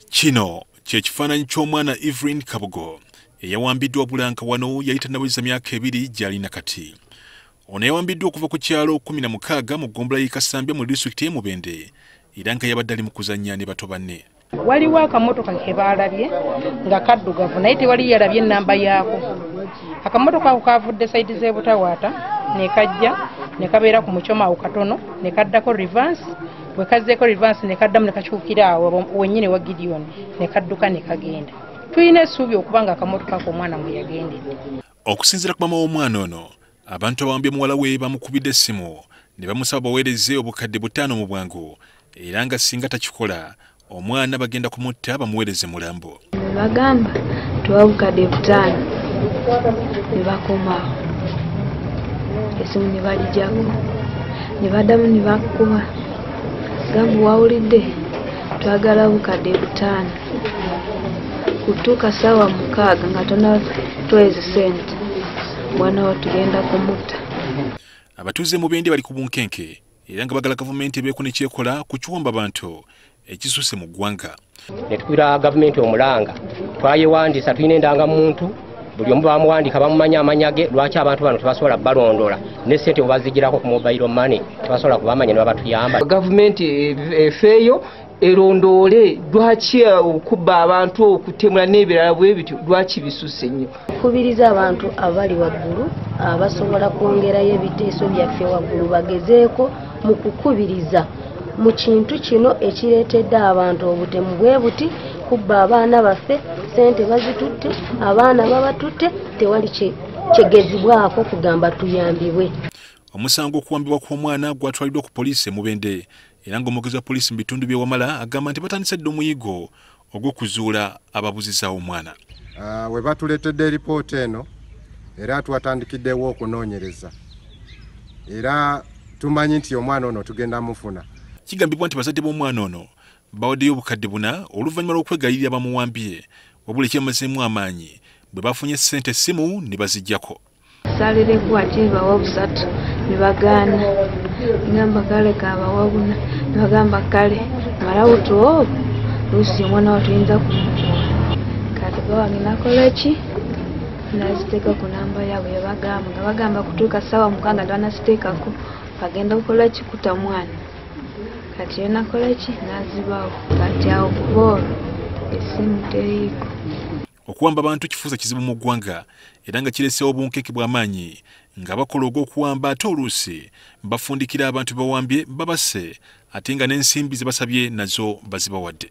Kino kye kifaananyi ky'omwana Evelyn Kabugo eyawambiddwa Bulanka wano yali tannaweza myaka 2 gy'alina kati. Ono yawambiddwa okuva ku kyalo 16 mu ggombolola y'e Kasambya mu disitulikiti y'e Mubende era nga yabadde ali mu kuzannya ne bato banne. Waliwo akamotoka ke baalabye nga kaddugavu naye tewali yalabye ennamba yaako. Akamotoka ako kavudde sayidi z'e Butawaata ne kajja ne kabeera ku mukyoma awo katono ne kaddako reverse, bwe kazzeeko reverse ne kaddamu ne kakyukira awo wennyini wa Gideon ne kadduka ne kagenda. Tulina essuubi okuba nga akamotoka ako omwana mwe yagendedde. Okusinziira ku maama w'omwana ono, abantu abawambye muwala we bamukubidde essimu ne bamusaba baweereze obukadde 5 mu bwangu era nga singa takikola omwana bagenda kumutta bamuweereze mulambo. Bagamba tuwa obukadde 5 ne bakomawo, essimu ne bagijjako ne baddamu ne bakuba, gamba wawulidde twagala obukadde 5 kutuuka ssaawa 6 nga tonatweza ssente mwana wo tugenda kumutta. Abatuuze mu Mubende bali ku bunkenke era nga bagala gavumenti ebeeko ne kyekola ku kiwamba bantu ekisusse mu ggwanga. Ne tukubira gavumenti omulanga, twayewandiisa, tulina endangamuntu, buli omu bamuwandiika bamumanya amannya ge. Lwaki abantu bano tebasobola balondola ne ssente bwe bazigirako ku mobile money tebasobola kubamanya ne babatuyamba. Gavumenti efeeyo erondoole lwaki okubba abantu, okutemula n'ebirala bwe bityo lwaki bisusse nnyo. Kubiriza abantu abali waggulu abasobola kwongerayo ebiteeso byaffe waggulu bagezeeko mu kukubiriza mu kintu kino ekireetedde abantu obutemu bwe buti, kubba abaana baffe, ssente bazitutte, abaana babatutte, tewali kyegezibwako kugamba tuyambibwe. Omusango okuwambibwa kw'omwana gwatwaliddwa ku poliisi e Mubende era ng'omwogezi wa poliisi mu bitundu by'e Wamala agamba nti batandise dda omuyigo ogw'okuzuula ababuzizaawo omwana. We batuleetedde eripoota eno era twatandikiddewo okunoonyereza era tumanyi nti omwana ono tugenda mufuna. Kigambibwa nti bazadde b'omwana ono bawaddeyo obukadde 4 oluvannyuma lw'okwegayirira bamuwambye, wabula ekyamazeemu amaanyi bwe bafunye ssente essimu ne baziggyako. Salireko akibawa 3 ne bagaana, ngamba kale kabawa 4 ne bagamba kale malawo tuwo lusi omwana wa tuyinza kumukuwa. Kati bawange nakola ki, naziteeka ku namba yaabwe yabagamba nga bagamba kutuuka ssaawa 6 twanaziteekako bagenda kukola ki, kuta mwana. Kati yo nakola ki, nazibawo. Kati awo kuba olwo essimu teriiko. Okuwamba abantu kifuusa kizibu mu ggwanga era nga kireseewo obunkeke bw'amaanyi nga bakola ogw'okuwamba ate oluusi bafundikira abantu bawambye babasse ate nga n'ensimbi ze basabye nazo bazibawadde.